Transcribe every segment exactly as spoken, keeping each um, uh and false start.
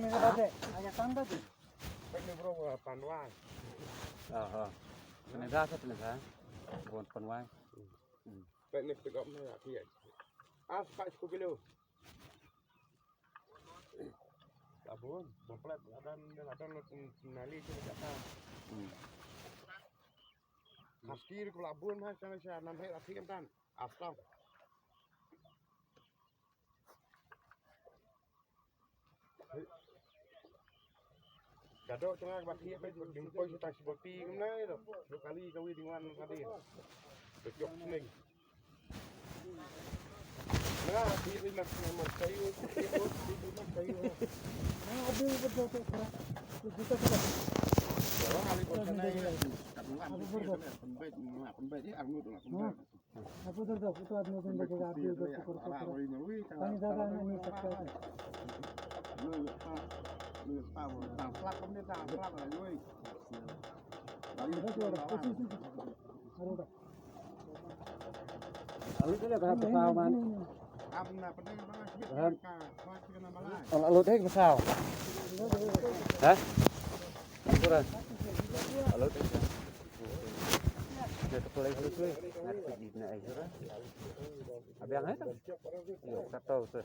Pek ni bro, uh, panwai. Aha. Tenaga sa tenaga. Bon panwai. Hmm. Pek ni pick up ni ya pia. Ah, sepak sepuluh kilo. Labun, bon plat adan adan nali sini kata. Hmm. Kaskir ko labun mah sana sa nan hai lati kan tan. Aslam. Ka dok tengah ka bati apa ding poi sitang siboti kumne do. Dua kali kawin dengan tadi. Dok sini. Nah, di rumah rumah kayu, di rumah kayu. Nah, ada betul tu. Kita kena. Kalau hari kau sana ya, tak bukan. Pembet, pembet ya, anu tu lah, pembet. Aku tu tu, aku tu ada mungkin bagi rapi tu, aku tu tu. Paling dah dah ni tak ada. Ada tu ada. Alu tu lah kata pasal man. Alu tu pasal. Hah? Ampura. Alu tu. Dia tu play play play. Nanti di na ai. Abiang ai tu. Yo, kata tu.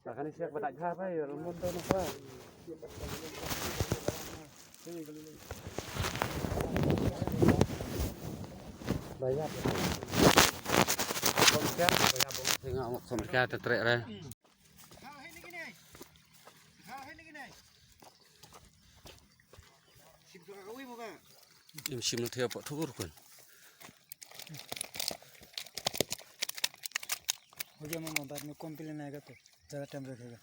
Akan isi aku tak apa ya, rumun tu apa. Banyak. Tengok sama kita trek re. Im shim thia pa thur kun. हो गया मामा, बाद में कॉम्प्लेन आएगा तो ज़्यादा टाइम रखेगा।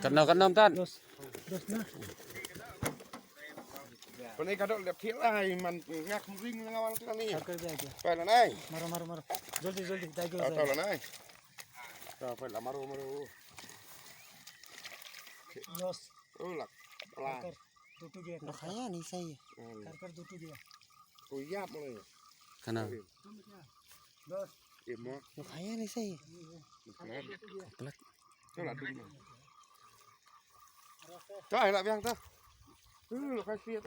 Kan no, kan no, tan. Pone ka dok lep thiel ai man ngak ring ngawal tu ni. Apa lagi? Pala nai. Maro, maro, maro. Joldi, joldi, dai go. Apa lagi nai? Apa la maro, maro. Los. Oh, lak. Pala. Dua tu gaya. Lo khaya ni sai. Hmm. Kar kar dua tu gaya. Oh, iya, boleh. Kana? Dos. Iya, mo. Lo khaya ni sai. Komplet. Komplet. Tu lah dum. Tu lah biang tu. Tu lah kasih.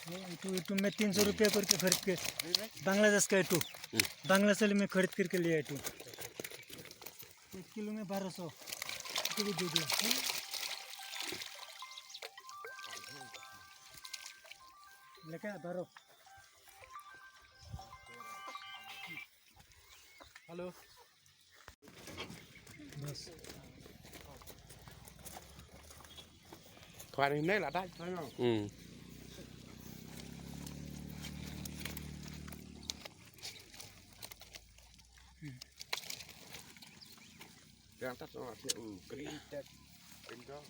ये तो, ये तो मैं तीन सौ रुपया करके खरीद के, बांग्लादेश का ये तो, हम्म। बांग्लादेश से मैं खरीद करके लिया ये तो। एक किलो में बारह सौ। इसको भी दे दिया। लेके आ, बारह। हेलो। बस। Khwan ni nai la dai khwan no. Hmm. Yang tas no, si u kri tas. Pindong.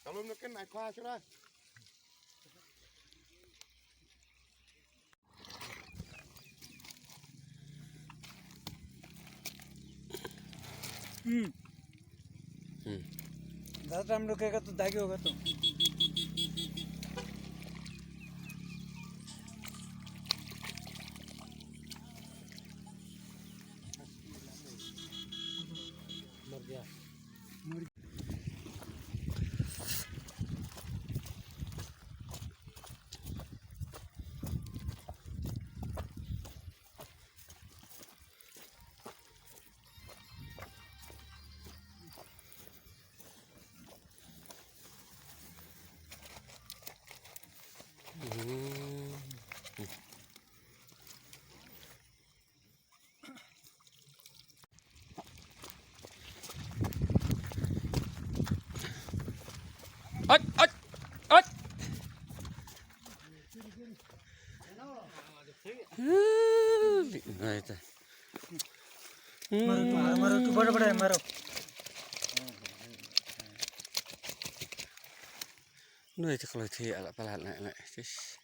Kalau mungkin naik khwa sura. हम्म। हम्म। ज्यादा टाइम रुकेगा तो दागी होगा तो। मर गया। Ngai ta. Maro tu, maro tu, bada bada maro. Noi ta kalau ti ala palat na na. Tis.